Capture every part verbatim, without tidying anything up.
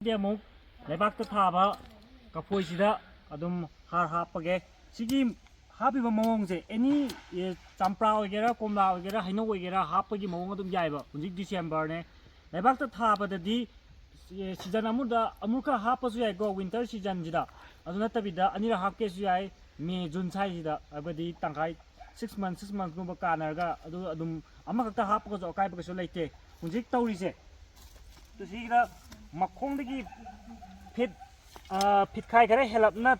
ꯗꯤ ꯑꯃꯨꯛ ꯂꯩꯕꯥꯛꯇ ꯊꯥꯕ ꯀꯐꯣꯏꯁꯤꯗ ꯑꯗꯨꯝ ꯍꯥꯔ ꯍꯥꯞꯄꯒꯦ꯫ ꯁꯤꯒꯤ ꯍꯥꯞꯄꯤꯕ ꯃꯑꯣꯡꯁꯦ ꯑꯦꯅꯤ, ꯑꯦ, ꯆꯝꯄ꯭ꯔꯥ ꯑꯣꯏꯒꯦꯔꯥ, ꯀꯣꯝꯂꯥ ꯑꯣꯏꯒꯦꯔꯥ, ꯍꯩꯅꯧ ꯑꯣꯏꯒꯦꯔꯥ ꯍꯥꯞꯄꯒꯤ ꯃꯑꯣꯡ ꯑꯗꯨꯝ ꯌꯥꯏꯕ꯫ ꯍꯧꯖꯤꯛ ꯗꯤꯁꯦꯝꯕꯔꯅꯦ꯫ ꯂꯩꯕꯥꯛꯇ ꯊꯥꯕꯗꯗꯤ, ꯑꯦ, ꯁꯤꯖꯟ ꯑꯃꯗ ꯑꯃꯨꯛꯈꯛ ꯍꯥꯞꯄꯁꯨ ꯌꯥꯏꯀꯣ, ꯋꯤꯟꯇꯔ ꯁꯤꯖꯟꯁꯤꯗ꯫ ꯑꯗꯨ ꯅꯠꯇꯕꯤꯗ ꯑꯅꯤꯔꯛ ꯍꯥꯞꯀꯦꯁꯨ ꯌꯥꯏ, ꯃꯦ, ꯖꯨꯟ ꯁ꯭ꯋꯥꯏꯁꯤꯗ, ꯍꯥꯏꯕꯗꯤ ꯇꯪꯈꯥꯏ, ꯁꯤꯛꯁ ꯃꯟꯊ, ꯁꯤꯛꯁ ꯃꯟꯊꯀꯨꯝꯕ ꯀꯥꯟꯅꯔꯒ꯫ ꯑꯗꯨ ꯑꯗꯨꯝ ꯑꯃꯈꯛꯇ ꯍꯥꯞꯄꯒꯁꯨ ꯑꯀꯥꯏꯕ ꯀꯩꯁꯨ ꯂꯩꯇꯦ꯫ ꯍꯧꯖꯤꯛ ꯇꯧꯔꯤꯁꯦ, ꯇꯨ ꯁꯤꯒꯤꯗ ꯃꯈꯣꯡꯗꯒꯤ ꯐꯤꯠ, ꯑ, ꯐꯤꯠꯈꯥꯏ ꯈꯔ ꯍꯦꯜꯂꯞꯅ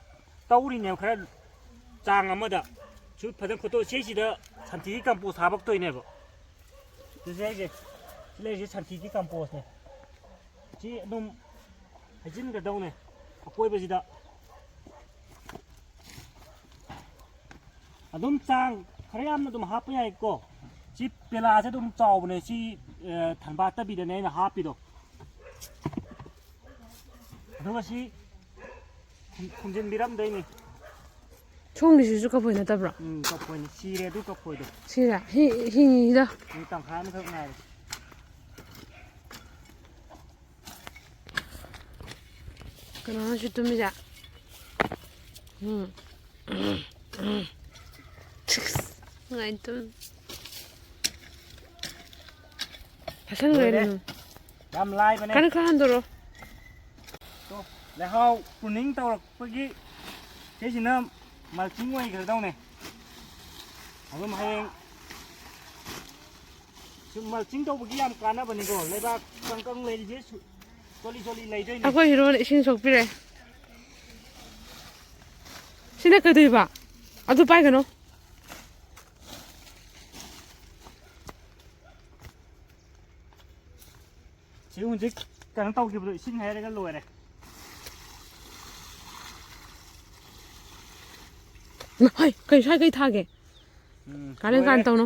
ꯇꯧꯔꯤꯅꯦꯕ, ꯈꯔ ꯆꯥꯡ ꯑꯃꯗ꯫ ꯁꯨ ꯐꯖꯅ ꯈꯣꯠꯇꯣꯛ-, ꯁꯤꯁꯤꯗ ꯁꯟꯊꯤꯒꯤ ꯀꯝꯄꯣꯁ ꯍꯥꯄꯛꯇꯣꯏꯅꯦꯕ꯫ ꯇꯨ ꯁꯤ ꯍꯥꯏꯁꯦ, ꯁꯤ ꯂꯩꯔꯤꯁꯦ ꯁꯟꯊꯤꯒꯤ ꯀꯝꯄꯣꯁꯅꯦ꯫ ꯁꯤ ꯑꯗꯨꯝ ꯍꯩꯖꯤꯟꯒꯗꯧꯅꯦ ꯑꯀꯣꯏꯕꯁꯤꯗ꯫ ꯑꯗꯨꯝ ꯆꯥꯡ ꯈꯔ ꯌꯥꯝꯅ ꯑꯗꯨꯝ ꯍꯥꯞꯄ ꯌꯥꯏꯀꯣ꯫ ꯁꯤ ꯄꯦꯂꯥꯁꯦ ꯑꯗꯨꯝ ꯆꯥꯎꯕꯅꯦ, ꯁꯤ, ꯑ, ꯊꯟꯕꯥꯠꯇꯕꯤꯗꯅꯦ ꯑꯩꯅ ꯍꯥꯞꯄꯤꯗꯣ꯫ ꯑꯗꯨꯒ ꯁꯤ ꯈꯨꯝ-, ꯈꯨꯝꯖꯤꯟꯕꯤꯔꯝꯗꯣꯏꯅꯤ꯫ ꯁꯣꯝꯒꯤꯁꯤꯁꯨ ꯀꯐꯣꯏ ꯅꯠꯇꯕ꯭ꯔꯣ? ꯎꯝ, ꯀꯐꯣꯏꯅꯤ꯫ ꯁꯤꯔꯦ ꯑꯗꯨ ꯀꯐꯣꯏꯗꯣ꯫ ꯁꯤꯔꯦ? ꯍꯤ-, ꯍꯤꯡꯉꯤꯗ꯫ ꯃꯤ ꯇꯪꯈꯥꯏ ꯑꯃꯈꯛ ꯉꯥꯏꯔꯦ꯫ ꯀꯅꯥꯅꯣ ꯁꯤ ꯇꯨꯝꯃꯤꯁꯦ? ꯎꯝ꯫ ꯅꯨꯡꯉꯥꯏ ꯇꯨꯝ꯫ ꯐꯁꯟꯈ꯭ꯔꯦ ꯂꯣꯏꯔꯦ꯫ ꯅꯪ꯫ ꯌꯥꯝ ꯂꯥꯏꯕꯅꯦ꯫ ꯀꯟꯅ ꯈꯔ ꯍꯟꯗꯣꯔꯛꯑꯣ꯫ ꯇꯣ, ꯂꯩꯍꯥꯎ ꯄ꯭ꯔꯨꯅꯤꯡ ꯇꯧꯔꯛꯄꯒꯤ ꯁꯤꯁꯤꯅ ꯃꯜꯆꯤꯡ ꯑꯣꯏꯈ꯭ꯔꯗꯧꯅꯦ꯫ ꯑꯗꯨꯝ ꯍꯌꯦꯡ ꯁꯨꯝ ꯃꯜꯆꯤꯡ ꯇꯧꯕꯒꯤ ꯌꯥꯝ ꯀꯥꯟꯅꯕꯅꯤꯀꯣ꯫ ꯂꯩꯕꯥꯛ ꯀꯪ ꯀꯪ ꯂꯩꯔꯤꯁꯦ ꯁꯨ-, ꯆꯣꯠꯂꯤ ꯆꯣꯠꯂꯤ ꯂꯩꯗꯣꯏꯅꯦ꯫ ꯑꯩꯈꯣꯏ ꯍꯤꯔꯣꯅ ꯏꯁꯤꯡ ꯁꯣꯛꯄꯤꯔꯦ꯫ ꯁꯤꯅ ꯀꯩꯗꯧꯕ? ꯑꯗꯨ ꯄꯥꯏꯒꯅꯣ꯫ ꯁꯤ ꯍꯧꯖꯤꯛ ꯀꯩꯅꯣ ꯇꯧꯈꯤꯕꯗꯣ ꯏꯁꯤꯡ ꯍꯩꯔꯒ ꯂꯣꯏꯔꯦ꯫ ꯍꯩ, ꯀꯩ ꯁ꯭ꯋꯥꯏ ꯀꯩ ꯊꯥꯒꯦ? ꯎꯝ, ꯀꯥꯂꯦꯟ ꯀꯥꯟ ꯂꯣꯏꯔꯦ꯫ ꯇꯧꯅꯣ꯫